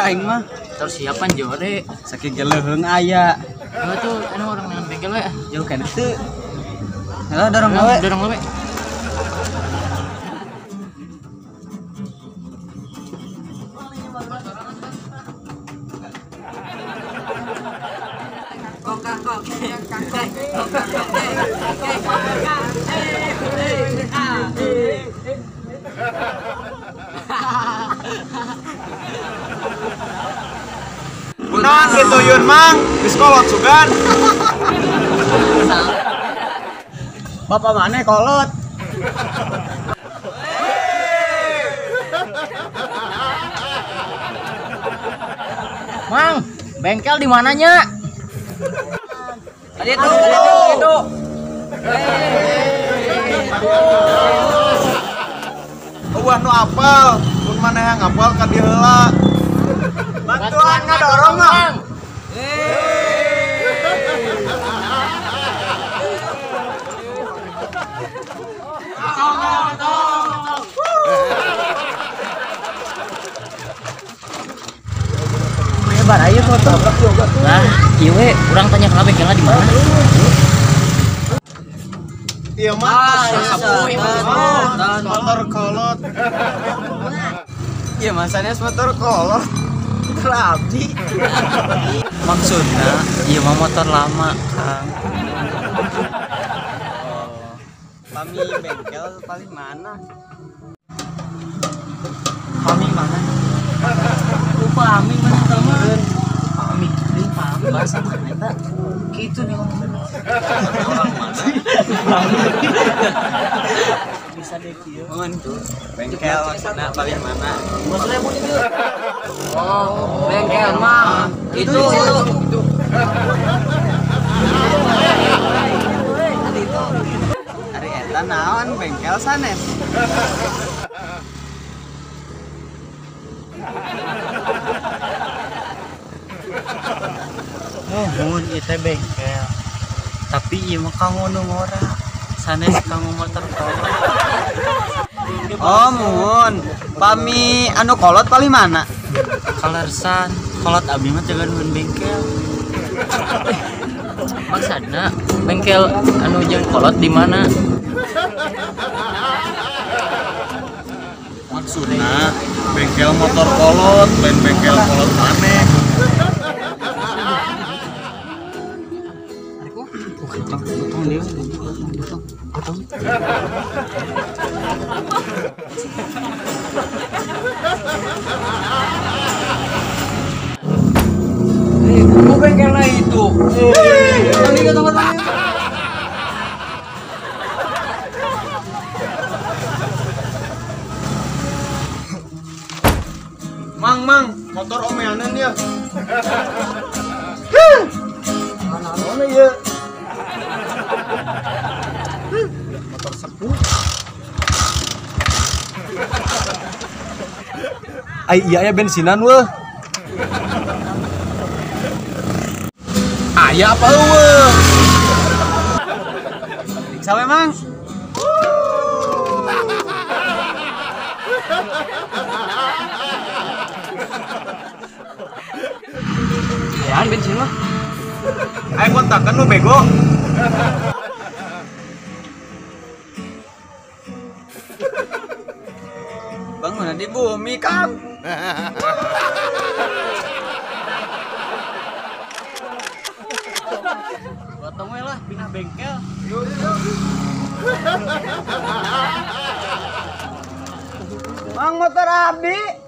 Aing mah terus siapan jore saking geleuheung aya. Heuh tuh anu orang nang bengkel we. Jauh kana teu. Heuh dorong we. Dorong we. Kunaon kitu yun mang, geus kolot sugan. Bapak mana kolot? Mang, bengkel di mananya? Tadi itu, itu. Eueuh nu apal, mun maneh yang apal ka dieu heula. Bantuan ngadorong mang. Hebat ayo foto. Lah, ieu we urang tanya ka bengkelna di mana? Ieu mah motor kolot. Iya masanya motor kolot. Motor abdi. Maksudna ieu mah motor lama, Kang. Oh. Pami bengkel paling mana? Pami mana? Pami mana teman? Pami, ini pami bahasa mana eta? Kitu nih ngomong. Orang mana? Bisa deh kieu. Mun bengkel maksudna paling mana? Maksudnya mun itu. Oh, bengkel mah itu itu. Ari eta naon bengkel sanes? Nuhun ieu teh bengkel. Tapi ieu mah kanggo nu ngora. Sanes kanggo motor kolot. Oh, muhun. Pami anu kolot paling mana? Kalersan, kolot abdi mah teu gaduhan bengkel. Maksudna bengkel anu jeung kolot di mana? Maksudna bengkel motor kolot, lain bengkel kolot maneh. Potong. Gua bengkelnya itu. Mang, mang, motor omeanan ya. Mana ya? Motor sepuh. Ai iya ya bensinan weh. Aya apa weh? Periksa we, Mang. Ayaan bensin mah. Ayo kontakan lu bego. Bangun di bumi, Kang. Potong we lah pindah bengkel. Mang motor abdi.